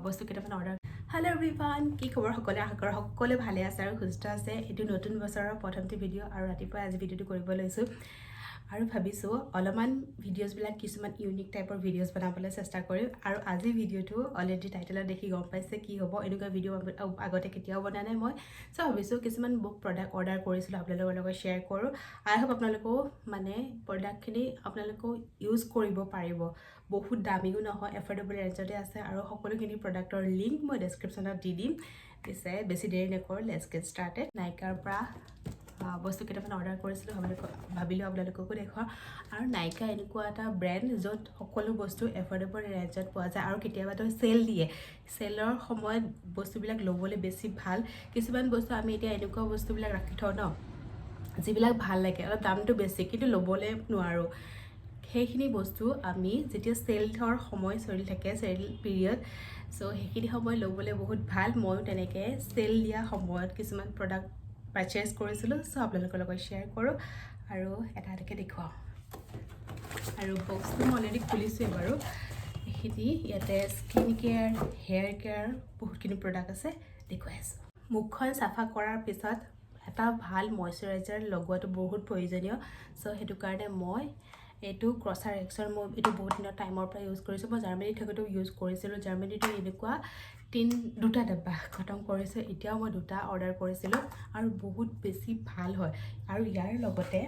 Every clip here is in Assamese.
বস্তু কেইটামান অৰ্ডাৰ। হেল্ল' এভৰিৱান, কি খবৰ সকলোৱে? আশা কৰোঁ সকলোৱে ভালে আছে আৰু সুস্থ আছে। এইটো নতুন বছৰৰ প্ৰথমটো ভিডিঅ' আৰু ৰাতিপুৱাই আজি ভিডিঅ'টো কৰিব লৈছোঁ আৰু ভাবিছোঁ অলপমান ভিডিঅ'জবিলাক কিছুমান ইউনিক টাইপৰ ভিডিঅ'জ বনাবলৈ চেষ্টা কৰিম। আৰু আজি ভিডিঅ'টো অলৰেডি টাইটেলত দেখি গম পাইছে কি হ'ব। এনেকুৱা ভিডিঅ' আগতে কেতিয়াও বনোৱা নাই মই। চ' ভাবিছোঁ কিছুমান বুক প্ৰডাক্ট অৰ্ডাৰ কৰিছিলোঁ, আপোনালোকৰ লগত শ্বেয়াৰ কৰোঁ। আই হোপ আপোনালোকেও মানে প্ৰডাক্টখিনি আপোনালোকেও ইউজ কৰিব পাৰিব। বহুত দামীও নহয়, এফৰ্ডেবল ৰেঞ্জতে আছে আৰু সকলোখিনি প্ৰডাক্টৰ লিংক মই ডেছক্ৰিপশ্যনত দি দিম। পিছে বেছি দেৰি নকৰোঁ, let's get started. নাইকাৰ পৰা বস্তু কেইটামান অৰ্ডাৰ কৰিছিলোঁ, ভাবিলোঁ আপোনালোককো দেখুৱাওঁ। আৰু নাইকা এনেকুৱা এটা ব্ৰেণ্ড য'ত সকলো বস্তু এফৰ্ডেবল ৰেঞ্জত পোৱা যায় আৰু কেতিয়াবাতো চেল দিয়ে। চেলৰ সময়ত বস্তুবিলাক ল'বলৈ বেছি ভাল। কিছুমান বস্তু আমি এতিয়া এনেকুৱা বস্তুবিলাক ৰাখি থওঁ ন, যিবিলাক ভাল লাগে, অলপ দামটো বেছি কিন্তু ল'বলৈ নোৱাৰোঁ। সেইখিনি বস্তু আমি যেতিয়া চেলৰ সময় চলি থাকে, চেল পিৰিয়ড, চ' সেইখিনি সময় ল'বলৈ বহুত ভাল। ময়ো তেনেকৈ চেল দিয়া সময়ত কিছুমান প্ৰডাক্ট পাৰচেছ কৰিছিলোঁ। চ' আপোনালোকৰ লগত শ্বেয়াৰ কৰোঁ আৰু এটা এটাকৈ দেখুৱাওঁ। আৰু বক্সটো মই অলৰেডি খুলিছোঁৱেই বাৰু। এইখিনি ইয়াতে স্কিন কেয়াৰ, হেয়াৰ কেয়াৰ বহুতখিনি প্ৰডাক্ট আছে, দেখুৱাই আছোঁ। মুখখন চাফা কৰাৰ পিছত এটা ভাল মইশ্চাৰাইজাৰ লগোৱাটো বহুত প্ৰয়োজনীয়। চ' সেইটো কাৰণে মই এইটো কছআৰএক্সৰ, মই এইটো বহুত দিনৰ টাইমৰ পৰা ইউজ কৰিছোঁ। মই জাৰ্মানীত থাকোঁতেও ইউজ কৰিছিলোঁ। জাৰ্মানীটো এনেকুৱা দুটা ডাব্বা খতম কৰিছোঁ। এতিয়াও মই দুটা অৰ্ডাৰ কৰিছিলোঁ আৰু বহুত বেছি ভাল হয়। আৰু ইয়াৰ লগতে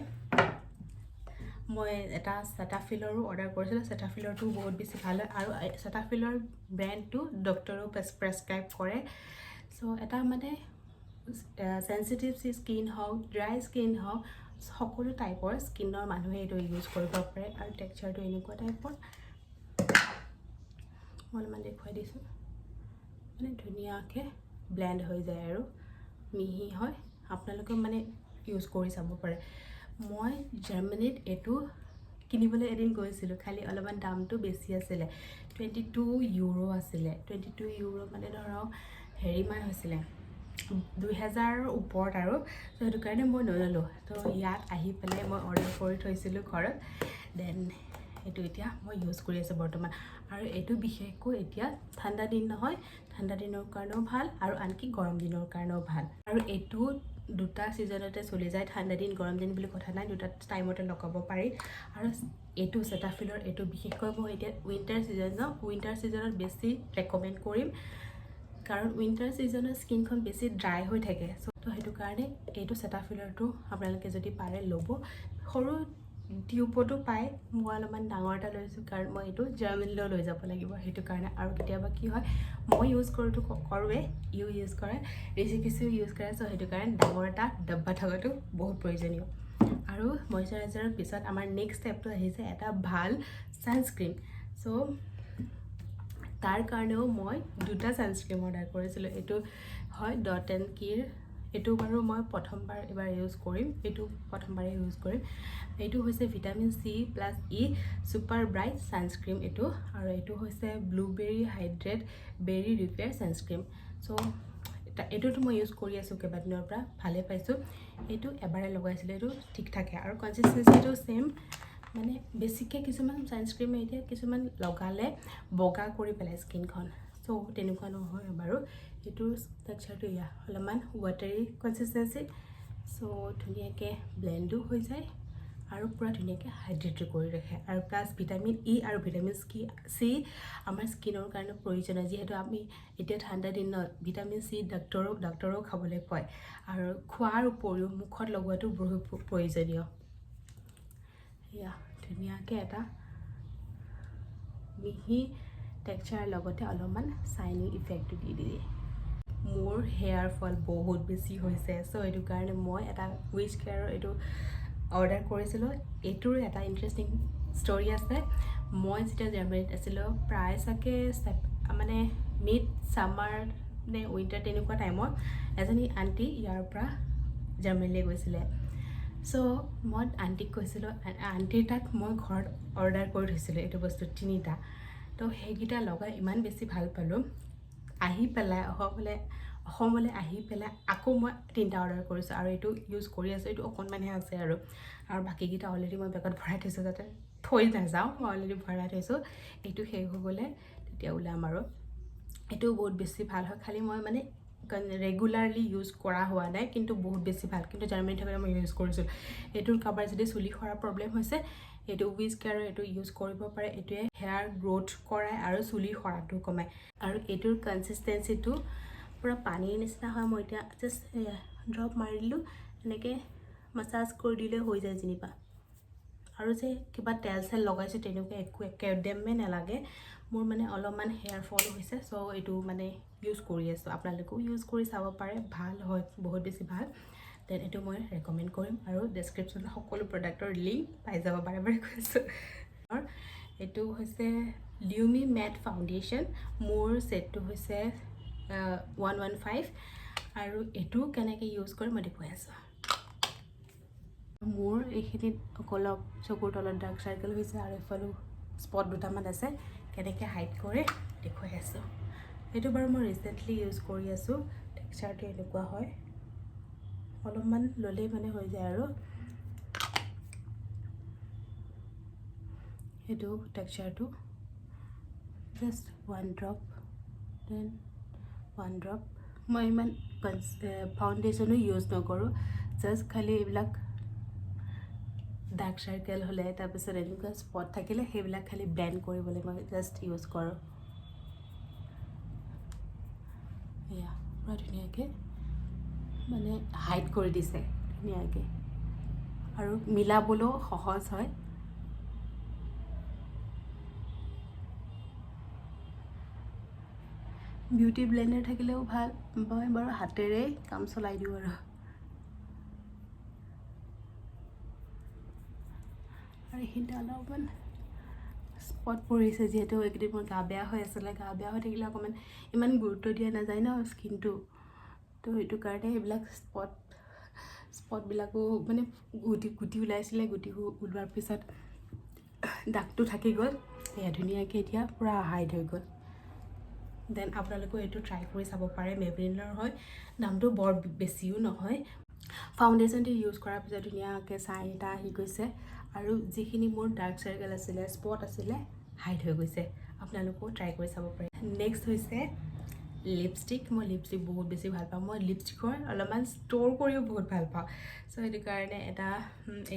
মই এটা চেটাফিলৰো অৰ্ডাৰ কৰিছিলোঁ। চেটাফিলৰটোও বহুত বেছি ভাল হয় আৰু চেটাফিলৰ ব্ৰেণ্ডটো ডক্টৰেও প্ৰেছক্ৰাইব কৰে। চ' এটা মানে চেঞ্চিটিভ স্কিন হওক, ড্ৰাই স্কিন হওক, সকলো টাইপৰ স্কিনৰ মানুহে এইটো ইউজ কৰিব পাৰে। আৰু টেক্সাৰটো এনেকুৱা টাইপৰ, মই অলপমান দেখুৱাই দিছোঁ। মানে ধুনীয়াকৈ ব্লেণ্ড হৈ যায় আৰু মিহি হয়। আপোনালোকেও মানে ইউজ কৰি চাব পাৰে। মই জাৰ্মানীত এইটো কিনিবলৈ এদিন গৈছিলোঁ, খালি অলপমান দামটো বেছি আছিলে। 22 ইউৰ' আছিলে। 22 ইউৰ' মানে ধৰক হেৰিমান হৈছিলে, 2000ৰ ওপৰত আৰু। ত' সেইটো কাৰণে মই নল'লোঁ। ত' ইয়াত আহি পেলাই মই অৰ্ডাৰ কৰি থৈছিলোঁ ঘৰত। Then এইটো এতিয়া মই ইউজ কৰি আছোঁ বৰ্তমান। আৰু এইটো বিশেষকৈ এতিয়া ঠাণ্ডা দিন নহয়, ঠাণ্ডা দিনৰ কাৰণেও ভাল আৰু আনকি গৰম দিনৰ কাৰণেও ভাল। আৰু এইটো দুটা ছিজনতে চলি যায়, ঠাণ্ডা দিন গৰম দিন বুলি কথা নাই, দুটা টাইমতে লগাব পাৰি। আৰু এইটো চেটাফিলৰ এইটো বিশেষকৈ মই এতিয়া উইণ্টাৰ ছিজন ন, উইণ্টাৰ ছিজনত বেছি ৰেকমেণ্ড কৰিম, কাৰণ উইণ্টাৰ ছিজনত স্কিনখন বেছি ড্ৰাই হৈ থাকে। চ' তো সেইটো কাৰণে এইটো চেটাফিলৰটো আপোনালোকে যদি পাৰে ল'ব। সৰু টিউবতো পায়, মই অলপমান ডাঙৰ এটা লৈছোঁ, কাৰণ মই এইটো জাৰ্মানীলৈ লৈ যাব লাগিব, সেইটো কাৰণে। আৰু কেতিয়াবা কি হয়, মই ইউজ কৰোঁতো কৰোঁৱে, ইও ইউজ কৰে, ঋষিকেশেও ইউজ কৰে। চ' সেইটো কাৰণে ডাঙৰ এটা ডাব্বা থকাটো বহুত প্ৰয়োজনীয়। আৰু মইশ্চাৰাইজাৰৰ পিছত আমাৰ নেক্সট ষ্টেপটো আহিছে এটা ভাল ছানস্ক্ৰীণ। চ' তাৰ কাৰণেও মই দুটা ছানস্ক্ৰীম অৰ্ডাৰ কৰিছিলোঁ। এইটো হয় ডট এণ্ড কিৰ। এইটো বাৰু মই প্ৰথমবাৰ এইবাৰ ইউজ কৰিম, এইটো প্ৰথমবাৰে ইউজ কৰিম। এইটো হৈছে vitamin C plus E super bright sunscreen এইটো। আৰু এইটো হৈছে blueberry hydrate berry repair sunscreen. So এইটোতো মই ইউজ কৰি আছোঁ কেইবাদিনৰ পৰা, ভালেই পাইছোঁ। এইটো এবাৰে লগাইছিলোঁ, এইটো ঠিক থাকে আৰু কনচিষ্টেঞ্চিটো ছেইম। মানে বেছিকৈ কিছুমান ছানস্ক্ৰীমে এতিয়া কিছুমান লগালে বগা কৰি পেলাই স্কিনখন। চ' তেনেকুৱা নহয় বাৰু। এইটোৰ টেক্সাৰটো এয়া, অলপমান ৱাটাৰী কনচিষ্টেঞ্চি। চ' ধুনীয়াকৈ ব্লেণ্ডো হৈ যায় আৰু পূৰা ধুনীয়াকৈ হাইড্ৰেটো কৰি ৰাখে। আৰু প্লাছ ভিটামিন ই আৰু ভিটামিন চি আমাৰ স্কিনৰ কাৰণে প্ৰয়োজনীয়, যিহেতু আমি এতিয়া ঠাণ্ডা দিনত ভিটামিন চি ডাক্তৰেও খাবলৈ কয়। আৰু খোৱাৰ উপৰিও মুখত লগোৱাটো বহুত প্ৰয়োজনীয়। এয়া ধুনীয়াকৈ এটা মিহি টেক্সাৰ লগতে অলপমান চাইনিং ইফেক্টটো দি দিয়ে। মোৰ হেয়াৰ ফল বহুত বেছি হৈছে। চ' সেইটো কাৰণে মই এটা উইচ কেয়াৰৰ এইটো অৰ্ডাৰ কৰিছিলোঁ। এইটোৰ এটা ইণ্টাৰেষ্টিং ষ্টৰি আছে। মই যেতিয়া জাৰ্মানীত আছিলোঁ, প্ৰায় চাগে মানে মিড ছামাৰ নে উইণ্টাৰ তেনেকুৱা টাইমত এজনী আণ্টি ইয়াৰ পৰা জাৰ্মানীলৈ গৈছিলে। চ' মই আণ্টিক কৈছিলোঁ, আণ্টিৰ তাত মই ঘৰত অৰ্ডাৰ কৰি থৈছিলোঁ এইটো বস্তু তিনিটা। তো সেইকেইটা লগাই ইমান বেছি ভাল পালোঁ, আহি পেলাই অসমলৈ আহি পেলাই আকৌ মই তিনিটা অৰ্ডাৰ কৰিছোঁ আৰু এইটো ইউজ কৰি আছোঁ। এইটো অকণমানহে আছে আৰু বাকীকেইটা অলৰেডি মই বেগত ভৰাই থৈছোঁ, যাতে থৈ নাযাওঁ। মই অলৰেডি ভৰাই থৈছোঁ। এইটো শেষ হৈ গ'লে তেতিয়া ওলাম আৰু। এইটোও বহুত বেছি ভাল হয়। খালি মই মানে ৰেগুলাৰলি ইউজ কৰা হোৱা নাই, কিন্তু বহুত বেছি ভাল। কিন্তু জাৰ্মানী থাকোঁতে মই ইউজ কৰিছিলোঁ। এইটোৰ কাৰোবাৰ যদি চুলি সৰা প্ৰব্লেম হৈছে, এইটো উইজ কেয়াৰৰ এইটো ইউজ কৰিব পাৰে। এইটোৱে হেয়াৰ গ্ৰ'থ কৰায় আৰু চুলি সৰাটো কমায়। আৰু এইটোৰ কনচিষ্টেঞ্চিটো পূৰা পানীৰ নিচিনা হয়। মই এতিয়া জাষ্ট ড্ৰপ মাৰি দিলোঁ, এনেকৈ মাছাজ কৰি দিলে হৈ যায় যেনিবা। আৰু যে কিবা তেল চেল লগাইছোঁ তেনেকুৱা একো একেদমেই নালাগে। মোৰ মানে অলপমান হেয়াৰ ফল হৈছে, চ' এইটো মানে ইউজ কৰি আছোঁ। আপোনালোকেও ইউজ কৰি চাব পাৰে, ভাল হয়, বহুত বেছি ভাল। Then এইটো মই ৰেকমেণ্ড কৰিম আৰু ডেছক্ৰিপশ্যনত সকলো প্ৰডাক্টৰ লিংক পাই যাব, বাৰে বাৰে কৈ আছোঁ। এইটো হৈছে লিউমি মেট ফাউণ্ডেশ্যন। মোৰ ছেটটো হৈছে 115। আৰু এইটো কেনেকৈ ইউজ কৰে মই দেখুৱাই আছোঁ। মোৰ এইখিনিত অলপ চকুৰ তলত ডাৰ্ক চাৰ্কেল হৈছে আৰু এইফালেও স্পট দুটামান আছে, কেনেকৈ হাইড কৰে দেখুৱাই আছোঁ। এইটো বাৰু মই ৰিচেণ্টলি ইউজ কৰি আছোঁ। টেক্সাৰটো এনেকুৱা হয়, অলপমান ল'লেই মানে হৈ যায়। আৰু এইটো টেক্সাৰটো just one drop, then one drop. মই ইমান ফাউণ্ডেশ্যনো ইউজ নকৰোঁ, জাষ্ট খালি এইবিলাক ডাৰ্ক চাৰ্কেল হ'লে, তাৰপিছত এনেকুৱা স্পট থাকিলে সেইবিলাক খালি ব্লেণ্ড কৰিবলৈ মই জাষ্ট ইউজ কৰোঁ। এয়া পূৰা ধুনীয়াকৈ মানে হাইড কৰি দিছে ধুনীয়াকৈ আৰু মিলাবলৈও সহজ হয়। বিউটি ব্লেণ্ডাৰ থাকিলেও ভাল, মই বাৰু হাতেৰে কাম চলাই দিওঁ। আৰু এইখিনিতে অলপমান স্পট পৰিছে, যিহেতু এইকেইদিন মোৰ গা বেয়া হৈ আছিলে। গা বেয়া হৈ থাকিলে অকণমান ইমান গুৰুত্ব দিয়া নাযায় ন স্কিনটো, তো সেইটো কাৰণে সেইবিলাক স্পটবিলাকো মানে গুটি গুটি ওলাইছিলে। গুটি ওলোৱাৰ পিছত দাগটো থাকি গ'ল। এয়া ধুনীয়াকৈ এতিয়া পূৰা হাইড হৈ গ'ল। Then আপোনালোকেও এইটো ট্ৰাই কৰি চাব পাৰে। মেবলিনৰ হয়, দামটো বৰ বেছিও নহয়। ফাউণ্ডেশ্যনটো ইউজ কৰাৰ পিছত ধুনীয়াকৈ চাইন এটা আহি গৈছে আৰু যিখিনি মোৰ ডাৰ্ক চাৰ্কেল আছিলে, স্পট আছিলে, হাইড হৈ গৈছে। আপোনালোকেও ট্ৰাই কৰি চাব পাৰে। নেক্সট হৈছে লিপষ্টিক। মই লিপষ্টিক বহুত বেছি ভাল পাওঁ। মই লিপষ্টিকৰ অলপমান ষ্ট'ৰ কৰিও বহুত ভাল পাওঁ। চ' সেইটো কাৰণে এটা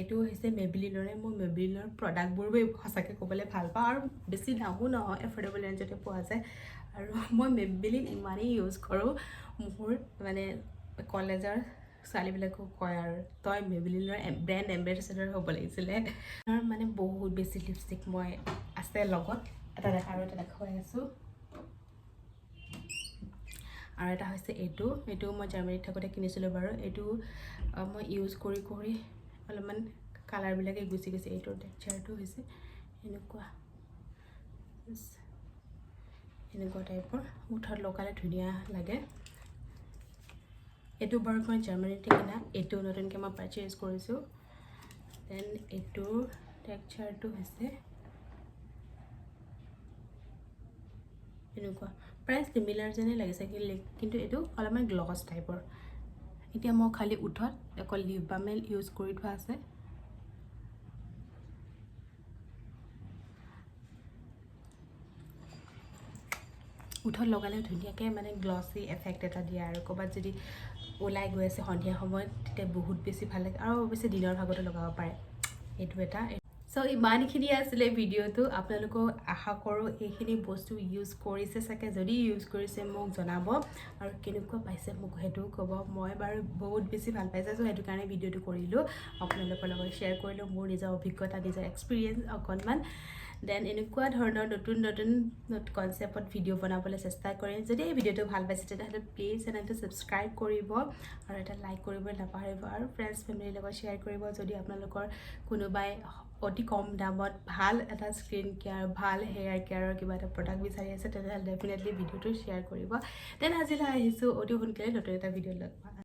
এইটো হৈছে মেবলিনৰে। মই মেবলিনৰ প্ৰডাক্টবোৰো সঁচাকৈ ক'বলৈ ভাল পাওঁ আৰু বেছি দামো নহয়, এফৰ্ডেবল ৰেঞ্জতে পোৱা যায়। আৰু মই মেবলিন ইমানেই ইউজ কৰোঁ, মোৰ মানে কলেজৰ ছোৱালীবিলাকেও কয় আৰু তই মেবলিনৰ ব্ৰেণ্ড এম্বেচেডৰ হ'ব লাগিছিলে। মানে বহুত বেছি লিপষ্টিক মই আছে লগত। এটা দেখা আৰু এটা দেখুৱাই আছোঁ। আৰু এটা হৈছে এইটো। এইটো মই জাৰ্মানীত থাকোঁতে কিনিছিলোঁ বাৰু। এইটো মই ইউজ কৰি কৰি অলপমান কালাৰবিলাকে গুচি গৈছে। এইটোৰ টেক্সাৰটো হৈছে এনেকুৱা, এনেকুৱা টাইপৰ, ওঠত লগালে ধুনীয়া লাগে। এইটো বাৰু মই জাৰ্মানীতে কিনা, এইটো নতুনকৈ মই পাৰচেজ কৰিছোঁ। Then এইটোৰ টেক্সাৰটো হৈছে এনেকুৱা, প্ৰায় চিমিলাৰ যেনেই লাগিছে, কিন্তু এইটো অলপমান গ্লছ টাইপৰ। এতিয়া মই খালি ওঠত অকল লিপ বামে ইউজ কৰি থোৱা আছে। ওঠত লগালেও ধুনীয়াকৈ মানে গ্লছি এফেক্ট এটা দিয়ে। আৰু ক'ৰবাত যদি ওলাই গৈ আছে সন্ধিয়া সময়ত, তেতিয়া বহুত বেছি ভাল লাগে। আৰু অৱশ্যে দিনৰ ভাগতো লগাব পাৰে। এইটো এটা। চ' ইমানখিনি আছিলে ভিডিঅ'টো। আপোনালোকেও আশা কৰোঁ এইখিনি বস্তু ইউজ কৰিছে চাগে। যদি ইউজ কৰিছে মোক জনাব আৰু কেনেকুৱা পাইছে মোক সেইটোও ক'ব। মই বাৰু বহুত বেছি ভাল পাইছোঁ, চ' সেইটো কাৰণে ভিডিঅ'টো কৰিলোঁ, আপোনালোকৰ লগত শ্বেয়াৰ কৰিলোঁ মোৰ নিজৰ অভিজ্ঞতা, নিজৰ এক্সপিৰিয়েঞ্চ অকণমান। Then এনেকুৱা ধৰণৰ নতুন নতুন কনচেপ্টত ভিডিঅ' বনাবলৈ চেষ্টা কৰিম। যদি এই ভিডিঅ'টো ভাল পাইছে, তেতিয়াহ'লে প্লিজ চেনেলটো ছাবস্ক্ৰাইব কৰিব আৰু এটা লাইক কৰিব নাপাহৰিব আৰু ফ্ৰেণ্ডছ ফেমিলিৰ লগত শ্বেয়াৰ কৰিব। যদি আপোনালোকৰ কোনোবাই অতি কম দামত ভাল এটা স্কিন কেয়াৰ, ভাল হেয়াৰ কেয়াৰৰ কিবা এটা প্ৰডাক্ট বিচাৰি আছে, তেনেহ'লে ডেফিনেটলি ভিডিঅ'টো শ্বেয়াৰ কৰিব। Then আজিলৈ আহিছোঁ, অতি সোনকালে নতুন এটা ভিডিঅ' লগ পাম।